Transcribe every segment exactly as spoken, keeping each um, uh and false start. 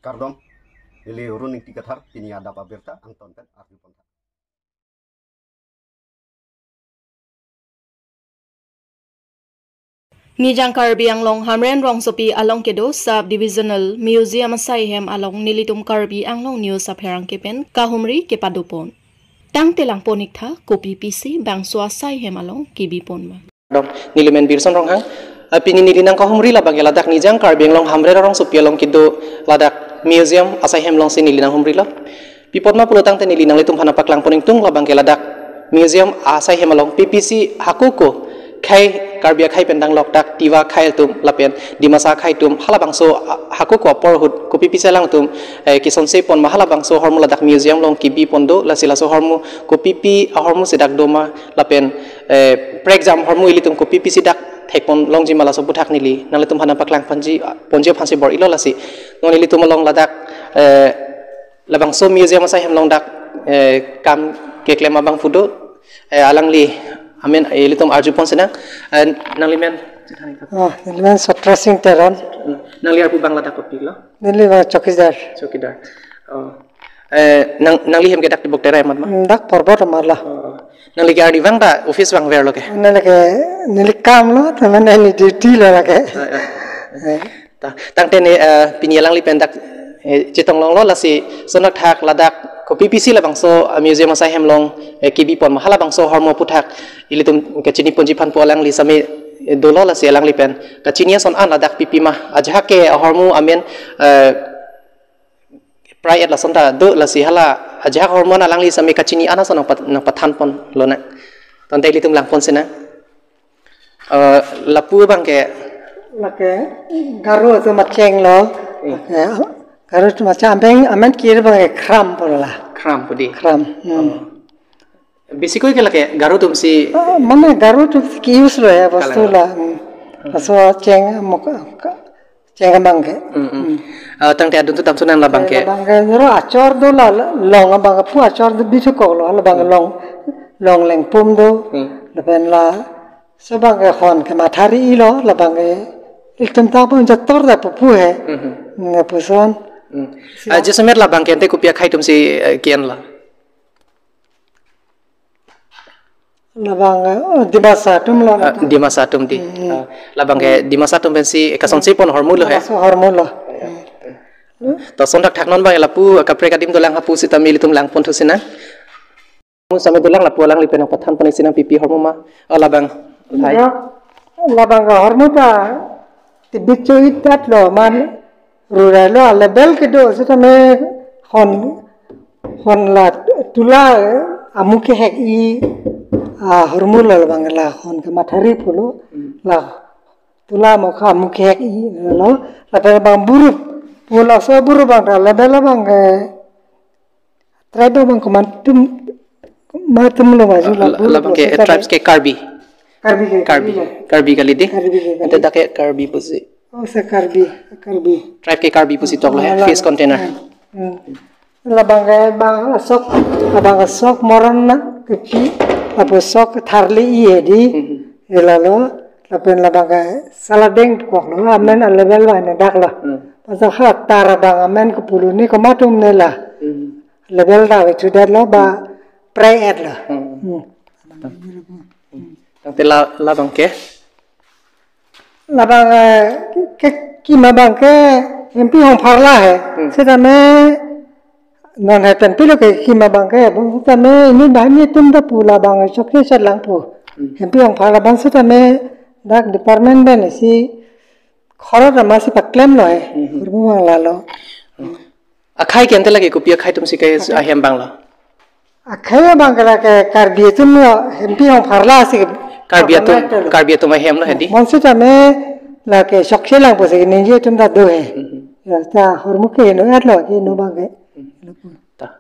Kardom, neli Run Ingti Kathar, pini adap abirta angton pen arju pon tha. Nijang Karbi Anglong Hamren rongsopi along kedo Sub Divisional Museum asai hem along nelitum Karbi Anglong News apherangke pen kahumri kepadopon. Tangte langpon iktha kopi pisi bangso asai hem along kebipon ma. Dong, neli men Birson Ronghang. Ah, pini neli nangkahumri labang ke ladak Nijang Karbi Anglong Hamren rongsopi along kedo ladak museum asai hem alongsi neli nanghumrilo. Pi apot ma pulo tangte neli nanglitum aphan nangpaklang pon ingtung labang ke ladak museum asai hem along P P C hako ko khei Karbi akhei pen danglok dak Tiwa akhei atum lapen Dimasa akhei atum halabangso, ah, hako ko apor ahut kopi pisi alangtum, eh, kesonse pon ma halabangso ahormu ladak museum along kebipon do, lasi laso ahormu kopi pi ahormu si dak do ma lapen, eh, prekjam ahormu ilitum kopi pisi dak thekpon longji ma laso aputhak neli nanglitum aphan nangpaklang ponji, ponji aphansi bor-ilo lasi. Non ilitum along ladak, eh, labangso museum asai hem along dak, eh, kam keklem abangphu do, eh, alangli amen, eh, ilitum arju pon sinang, eh, nangli men. Ah, neli men Satra Sing Teron. Nangli arpu abang ladak kopilo? Neli abang chowkidar. Chowkidar. Oh. Eh, nang, nangli hem ke dak Dibok Terai amat ma? Hmm, dak Porbot amat lo. Oh. Nangli ke arnivang ta office vangverlo ke? Neli ke, neli kam lo, teman neli duty lo lake. Ah, ah. Eh. Ta, tangte ne, eh, pini alangli pen dak, eh, chetong longlo lasi lason thakthak ladak kopi pisi labangso, eh, museum asai hem along, eh, kebipon ma halabangso ahormu aputhak ilitum kachini ponji aphan pu alangli same, eh, dolo lasi alangli pen kachini ason an ladak pipi ma ajahak ke ahormu amen, eh, prai-et lason ta do lasi hala ajahak ahormu an alangli same kachini an ason nangpat-, nangpathan ponlo na. Tangte ilitum langpon sinang. Eh, lapu abang ke? Lake Garo atum acheng lo. Hmm. Lake Garo atum acheng, amen, amen kiri abang ke khram pu lo la. Khram pu dei. Khram. Hmm. Oh. Besi koi ke lake Garo atum si. Ah, mane Garo atum si ke-use lo ya bostu kalang la. Hmm. Laso acheng mok ka, cheng abang ke. Hmm, hmm. Hmm. Ah, tangte adun tu tamsunang labang ke. Labang ke, ro achor do la, la, long abang ke pu achor do bisu kok lo, labang ke long, long lengpum do. Hmm. Lapen laso abang ke hon ke mathari lo, labang ke ilitum ta pun jator da pupu he. Hmm, hmm. Nge puson. Hmm. Ah, jasemet labang ke ante kopi akhei atum si, eh, ke-en lo? Labang, eh, oh, Dimasa atum lo. Ah, Dimasa atum dei. Hmm. Ah, labang ke Dimasa atum pensi kasonse pon ahormu lo he. Dimasa ahormu lo. Hmm. To lason thakthak non abang lapu kaprek adim dolang hapu sitame ilitum langpon thu sinang. Mo same dolang lapu alangli pen nangpathan pon sinang pipi ahormu ma. Oh, labang. Hai. Ya, labang ke ahormu ta tebit cho-it dat lo man rurai lo, level kedo sitame hon, hon la tula amu kehek-i ahormu lo labang la hon ke mathari pulo. Hmm. La tula mo kha amu kehek-i lo lapen abang burup pulo, laso burup abang ta level abang ke tribe abang komat atum, komat atum lo maju la, la, burup labang ke pusi tribes ke Karbi. Karbi ke, Karbi. Karbi ke. Karbi kali dei. Karbi ke kali. Ante dak ke Karbi pusi. Oh, sa Karbi, Karbi. Tribe ke Karbi pusi tok lo he, ah, la, face container. Hmm. Labang ke abang asok, abang asok moron na kepi, lapu sok tharli-i he dei. Hmm. Ela lo, lapen labang ke saladeng kok lo, amen a level abang ne dak lo. Hmm. Pasal ha tar abang amen ke pulo ni komat atum ne la. Hmm. Level ta ve chudat lo ba pray et lo. Hmm. Hmm. Tangte la, labang ke? Labang, eh, ke, kima abang ke hempi hongpharla he. Hmm. Sitame non he tenpi lo ke kima abang ke, sitame ini banyak atum ta pu labang chokche chat lang pu. Hmm. Hempi hongpharla abang sitame dak department pen si khorot amat si paklem lo he. Hmm. Kurbu abang la lo. Hmm. Akhei ke ante lake kopi akhei atum si ke ahem abang lo? Akhei abang ke lake Karbi atum lo, hempi hongpharla si. Karbi atum, Karbi atum ahem lo he dei. Mo sitame lake chokche lang pusi ningje atum ta do he. Mhm. Ya ta ahormu ke heno-et lo ke heno abang ke. Mhm. Ta.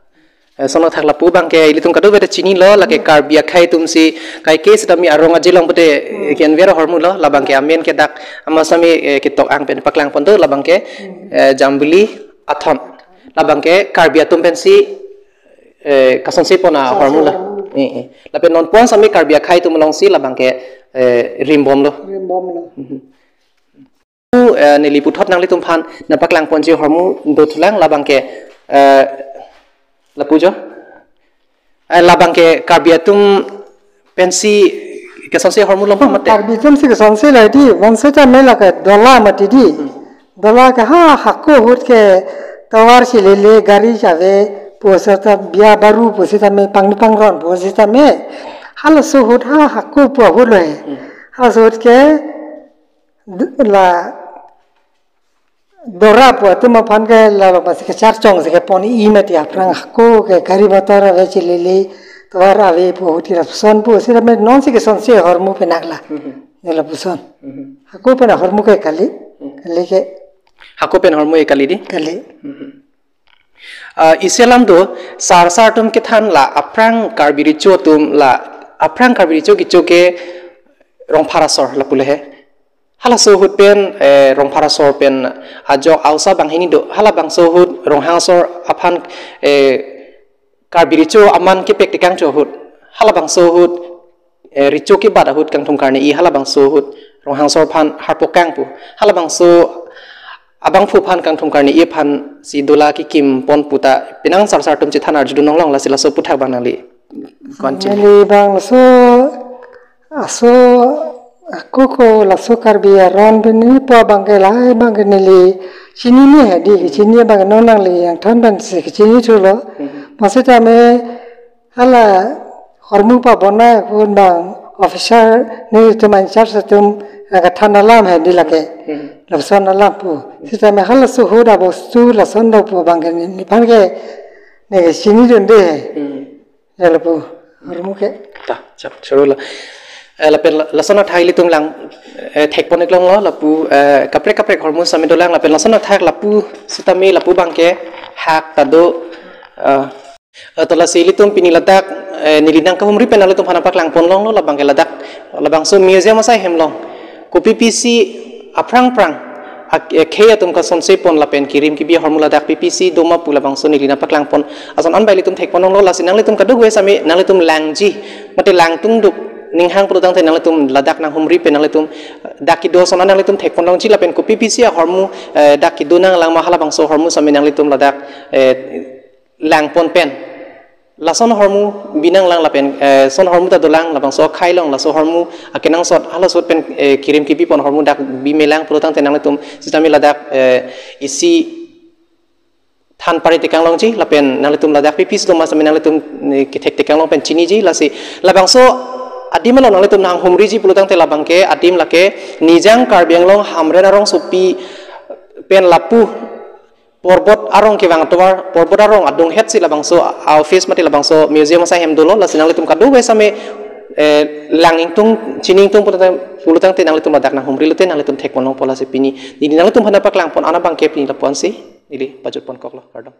Eh, lason thakthak lapu abang ke ilitum kadokave ta chinilo lake Karbi akhei atum si kaike sitame arong aje along pute, eh, ke-enver ahormu lo labang ke amen ke dak amat same, eh, ketok ang pen paklang pon do labang ke, eh, Jambili Athon. Labang ke Karbi atum pensi, eh, kasonse pon ahormu la. Eh, eh. Lapen non pon same Karbi akhei atum alongsi labang ke, eh, rimbom lo. Rimbom lo. Mhm. Eh, neli puthot nanglitumphan nangpaklang ponji ahormu dothulang, labang ke, eh, lapu jo. Eh, labang ke Karbi atum pensi kesonsi ahormu loma mate. Karbi atum si kesonsi lahai di, bonsita me lake dola mati di. Hmm. Dola ke ha hako ahut ke tovar si lele, gari chave, pusita bia baru pusita me, pangni pangron pusita me. Halaso ahut ha hako pu ahut lo he. Hmm. Halaso ahut ke d-, la dora pu atum aphan ke la basi kecharchong si kepon-i mati, aphrang hako ke gari motor ave, chilili tovar ave pu ahut ke lapuson pusita me, non si kesonsi ahormu pen akla. Mhm. Ne lapuson. Mhm. Hako pen ahormu ke kali. Mhm. Kali ke. Hako pen ahormu ke kali di? Kali. Mhm. Ah, isi alam do, sar sar atum kethan la aphrang Karbi Recho atum, la aphrang Karbi Recho kecho ke Rongphar asor lapu le he. Halaso ahut pen, eh, Rongphar asor pen ajok aosa banghini do. Halabangso ahut Ronghang asor aphan, eh, Karbi Recho aman kepek tekang cho ahut. Halabangso ahut, eh, Recho kebat ahut kangthum karne-i, halabangso ahut Ronghang asor aphan harpokang pu. Halabangso abangphu aphan, kangthum karne-i aphan si dola kekim pon puta penang sar sar atum chethan arjudun longlong, lasi laso aputhak abang nangli. Continue. Neli bang laso aso ako ko laso Karbi aron pen neli pu abang ke lahai abang ke neli chinine he di, chinine abang non nangli nangthan pensi kechini thulo. Mhm. Masita me hala ahormu pabonai ahut bang officer nelitum in-charge atum nangkethan alam he di lake. Hmm. Lapuson alam pu. Sita me halaso ahut abostu lason do pu abang ke ne, nephan ke ne kechinidunde he. Hmm. Ya lapu ahormu ke. Ta, chap, chorolo. Eh, lapen la-, lason athai ilitum lang, eh, thekpon-ik longlo, lapu, eh, kaprek kaprek ahormu sami dolang, lapen lason athak lapu sitame lapu abang ke hak ta do, eh, Eh, to lasi ilitum pini ladak, eh, neli nangkahumri pen nanglitumphan nangpaklang pon longlo, labang ke ladak, labangso museum asai hem along kopi pisi aphrang phrang ak-, eh, khei atum kasonse pon lapen kirim kibi ahormu ladak pi pisi doma pu labangso neli nangpaklang pon ason an ba ilitum thekpon longlo, lasi nanglitum kadokave sami nanglitum langji mate langtungduk ninghang pulotangte nanglitum ladak nanghumri pen nanglitum, eh, dak kedo ason an nanglitum thekpon longji lapen kopi pisi ahormu, eh, dak kedo nanglang ma halabangso ahormu sami nanglitum ladak, eh, lang pon pen. Lason ahormu binang lang lapen, eh, son ahormu ta dolang, labangso akhei along, laso ahormu akenangsot, halaso ahut pen, eh, kirim kibi pon ahormu dak bimelang pulotangte nanglitum sitame ladak, eh, isi than pari tekang longji, lapen nanglitum ladak pi pisi doma sami nanglitum, eh, kethek tekang long pen chiniji, lasi labangso adim along nanglitum nanghumriji pulotangte labang ke adim lake Nijang Karbi Anglong Hamren arongsopi pen lapu Porbot arong kevang atovar, Porbot arong adunghet si labangso a-, office mate labangso museum asai hem dolo, lasi nanglitum kadokave sami, eh, lang ingtung, chini ingtung pulotang, pulotangte nanglitum ladak nanghumri lote nanglitum thekpon longpo, lasi pini neli nanglitumphan nangpaklang pon an abang ke pini lapu-ansi, neli pajut pon koklo, kardom.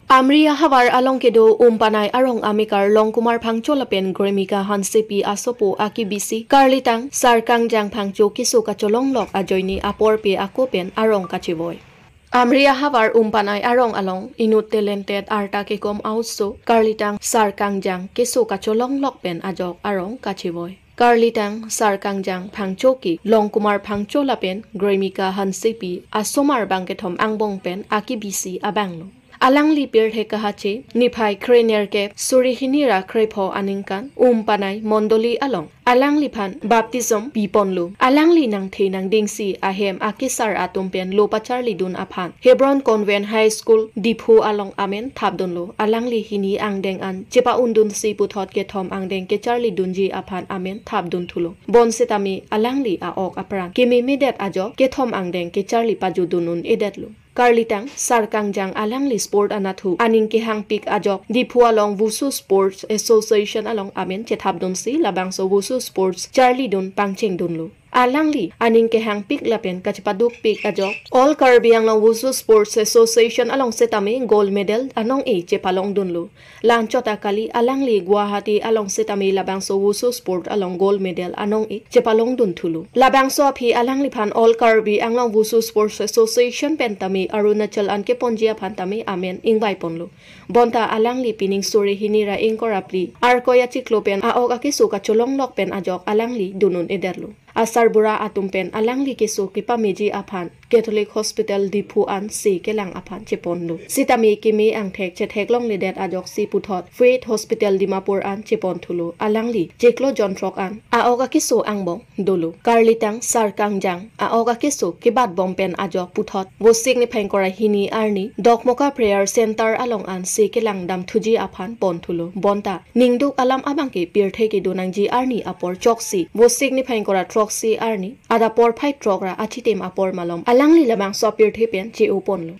Amri ahavar along kedo Umpanai arong amekar Longkumar Phangcho lapen Gremika Hansepi asopo akibisi karlitang Sarkangjang Phangcho keso kacholonglok ajoine aporpe ako pen arong kachevoi. Amri ahavar Umpanai arong along inut talented arta kekom a-oso karlitang Sarkangjang keso kacholonglok pen ajok arong kachevoi. Karlitang Sarkangjang Phangcho ke Longkumar Phangcho lapen Gremika Hansepi asomar bang kethom angbong pen akibisi abanglo. Alangli pirthe kahache niphai krenerkep suri hini ra krepho aningkan Umpanai Mondoli along alangliphan baptism piponlo. Alangli nangthe nangdingsi ahem akesar atum pen lo pacharlidun aphan Hebron Convent High School Diphu along amen thapdunlo. Alangli hini angdeng an chepa-undunsi puthot kethom angdeng kecharlidunji aphan amen thapdunthulo. Bonsitame alangli a-ok apran kememedet ajok kethom angdeng kecharli pajudun un-edetlo. Karlitang Sarkangjang alangli sport anatthu aning kehangpik ajok Diphu along Wushu Sports Association along amen chethapdunsi labangso Wushu Sports charlidun pangchengdunlo. Alangli aning kehangpik lapen kachepadukpik ajok All Karbi Anglong Wushu Sports Association along setame gold medal anong-e chepalongdunlo. La-anchot akali alangli Guwahati along setame labangso Wushu Sport along gold medal anong-e chepalongdunthulo. Labangso aphi alangliphan All Karbi Anglong Wushu Sports Association pen tame Arunachal an keponji aphan tame amen ingvaiponlo. Bonta alangli pining suri hini ra ingkoi ra phli Arkoi achiklo pen a-ok akeso kacholonglok pen ajok alangli dun un-edetlo. Asarbura atum pen alangli keso kepameji aphan Catholic Hospital Diphu an se kelang aphan cheponlo. Sitame keme angthek chetheklongledet ajoksi puthot Faith Hospital Dimapur an cheponthulo. Alangli chiklo jon throk an a-ok akeso angbong dolo. Karlitang Sarkangjang a-ok akeso kebatbom pen ajok puthot Vosik niphai ingkoi ra hini arni Dokmoka Prayer Center along an se kelang damthuji aphan ponthulo. Bonta ningduk alam abangke pirthe kedo nangji arni apor choksi Vosik niphai ingkoi ra throksi arni adap porphai throk ra achitim apor malom alangli labangso apirthe pen che-oponlo.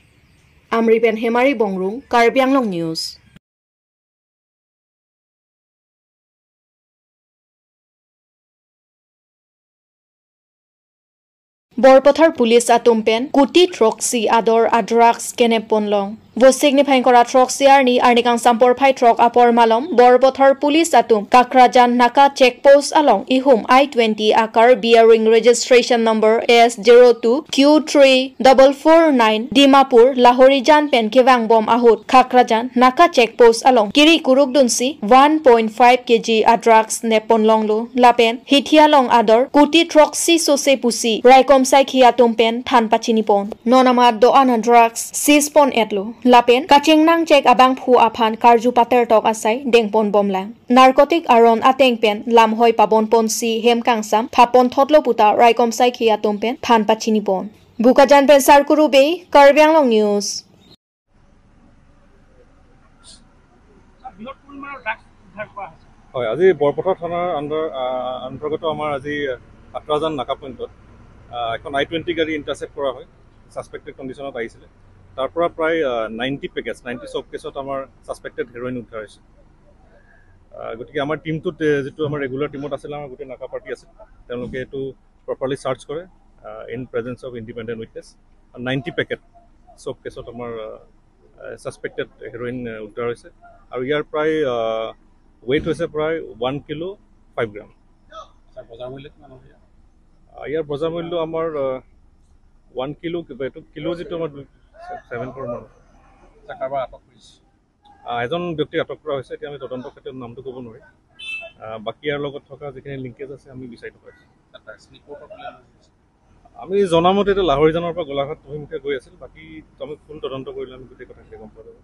Amri pen Hemari Bongrung, Karbi Anglong News. Borpathar Police atum pen kuti throksi ador a-drugs kenep ponlong. Vosik niphai ingkoi ra throksi arni arni kangsam porphai throk apor malom Borpathar Police atum Kakrajan Naka Check Post along ihum I twenty akar bearing registration number S zero two Q three double four nine Dimapur Lahorijan pen kevangbom ahut Kakrajan Naka Check Post along kiri kurukdunsi one point five K G a-drugs nep ponlonglo. Lapen hithi along ador kuti throksi sose pusi raikom saikhi atum pen than pachinipon. Non amat do-an a-drugs seize pon-etlo. Lapen kachingnang chek abangphu aphan karju patertok asai dengponbomlang. Narcotic aron ateng pen lamhoi pabonponsi hem kangsam thaponthotlo puta raikom saikhi atum pen than pachinipon. Bokajan pen Sarkuru Bey, Karbi Anglong News. হয়, আজি বৰপথাৰ থানাৰ আণ্ডাৰ আহ, অন্তৰ্গত আমাৰ আজি আত্ৰাজান নাকা পইণ্টত আহ, এখন আই টুৱেণ্টি গাড়ী ইণ্টাৰচেপ্ট কৰা হয়। ছাছপেক্টেড কণ্ডিশ্যনত আহিছিলে। তাৰ পৰা প্ৰায় নাইণ্টি পেকেজ, নাইণ্টি চব কেছত আমাৰ ছাছপেক্টেড হেৰইন উদ্ধাৰ হৈছে। আহ, গতিকে আমাৰ টিমটোত এ, যিটো আমাৰ ৰেগুলাৰ টিমত আছিলে, আমাৰ গোটেই নাকা পাৰ্টি আছিল, তেওঁলোকে এইটো প্ৰপাৰলি চাৰ্চ কৰে in presence of independent witness. Ninety packet চব কেছত আমাৰ ছাছপেক্টেড হেৰইন উদ্ধাৰ হৈছে আৰু ইয়াৰ প্ৰায় ৱেইট হৈছে প্ৰায় ওৱান কিলো ফাইভ গ্ৰাম। ছাৰ, বজাৰ মূল্য কিমান হ'ব ইয়াৰ? আহ, ইয়াৰ বজাৰ মূল্য আমাৰ ওৱান কিলো কিবা, এইটো কিলো যিটো আমাৰ ছেভেন ফ'ৰ মান। ছাৰ, কাৰোবাৰ আটক কৰিছে? আহ, এজন ব্যক্তিক আটক কৰা হৈছে। এতিয়া আমি তদন্ত ক্ষেত্ৰত নামটো ক'ব নোৱাৰিম। আহ, বাকী ইয়াৰ লগত থকা যিখিনি লিংকেজ আছে আমি বিচাৰি থকা হৈছে। ছাৰ, স্লিপৰ পৰা ক'লে আমি জনামতে এইটো লাহৰিজানৰ পৰা গোলাঘাট অভিমুখে গৈ আছিল। বাকী আমি ফুল তদন্ত কৰিলে আমি গোটেই কথাখিনি গম পোৱা যাব।